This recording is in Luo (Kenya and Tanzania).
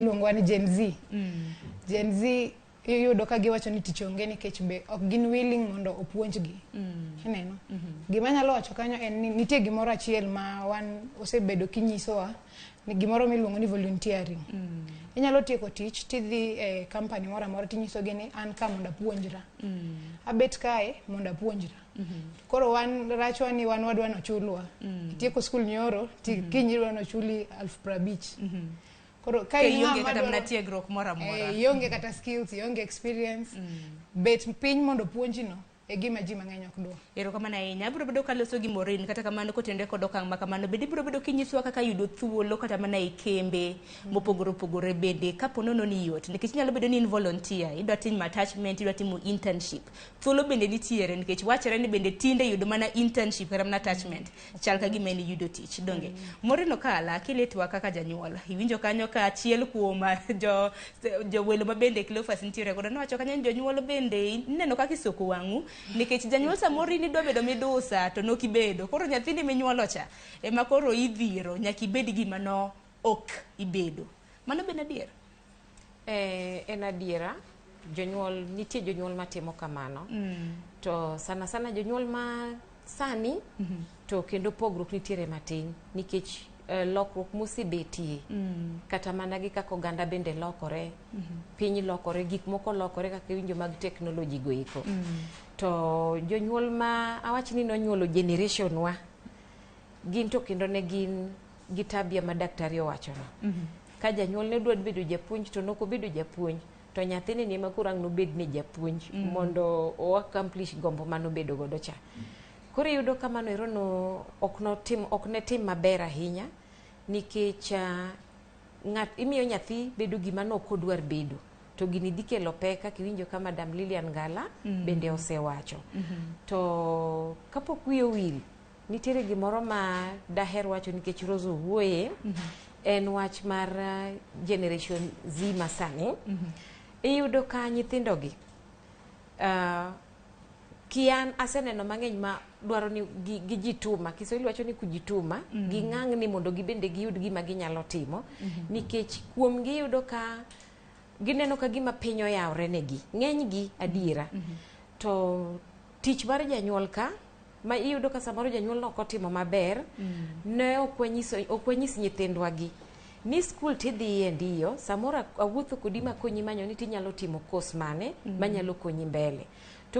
Iluongowa ni Gen Z. Gen Z iyudo ka giwacho ni tich onge nikech be ok gin willing mondo opuonjgi. Ineno? Gima anyalo wacho kanyo en ni nitie gimoro achiel ma wan osebedo kinyisowa ni gimoro miluongo ni volunteering. Inyalo tieko tich tidhi e company moro amora tinyisogi ni an ka mondo apuonjra. Abet kae mondo apuonjra. Koro wan rachwa ni wan wadwa nochulwa. Itieko skul nyoro ti kiny idwa nochuli 50,000. Koro ka Ka in ionge ng'ama kata mana dwaro- tiegruok moro amora. Eh, ionge kata skills, ionge experience. Bet piny mondo puonji no e gima ji mang'eny ok dwa. Erokamano ahinya. Abiro bedo kaloso gi Maureen, kata kamano kotenore kod okang' ma kamano bende ibiro bedo kinyisowa kaka yudo thuolo kata mana e kembe mopogore opogore bende kapo nono ni yot, nikech inyalo bedo ni in volunteer, idwa timo attachment, idwa timo internship, thuolo bende nitiere, nikech wachore ni bende tinde yudo mana internship kata mana attachment chal ka gima en yudo tich, donge? Maureen Okala, kiletwa kaka janyuol, iwinjo kanyo ka achiel kuom jo jowelo ma bende Cleophas nitiere godo nowacho kanyo ni jonyuol bende ineno kaka isoko wang'u, nikech janyuol samoro in idwa bedo midusa to nokibedo, koro nyathini minyuolo cha ema koro idhiero nyaka ibed gima no ok ibedo. Mano bende adier? En adiera, jonyuol nitie jonyuol matimo kamano. To sana sana jonyuol ma sani to kendo pogruok nitiere matin nikech lokruok mosebetie kata mana gi kaka oganda bende lokore, piny lokore, gik moko lokore kaka iwinjo mag teknoloji go eko. To jonyuol ma awach ni nonyuolo generation wa gin to kendo ne gin gi tabia ma daktari owachono. Ka janyuol ne dwa bedo japuonj to nok obedo japuonj, to nyathine ni ema koro ang' nobed ni japuonj mondo o accomplish gombo manobedo godo cha. Koro iyudo ka mano ero no ok notim, ok ne tim maber ahinya nikech ng'at imiyo nyathi bedo gima nok odwar bedo to gini dhi kelo pek kaka iwinjo ka Madam Lilian Ngala bende osewacho. To kapok wiye owil, nitiere gimoro ma daher wacho nikech Rose owuoye, en wach mar generation Z masani. Iyudo ka nyithindogi kian aseneno mang'eny ma dwaro ni gijituma, Kiswahili wacho ni kujituma, ging'ang'ni mondo gibende giyud gima ginyalo timo, nikech kuom giyudo ka gineno ka gima piny oyawre negi, ng'enygi adiera. To tich mar janyuol ka ma iyudo ka samoro janyuol no ok otimo maber, ne ok wanyiso, ok wanyis nyithindwa gi ni skul tidhiye ndiyo, samoro awuotho kodi makonyi manyo ni tinyalo timo course mane manyalo konyi mbele.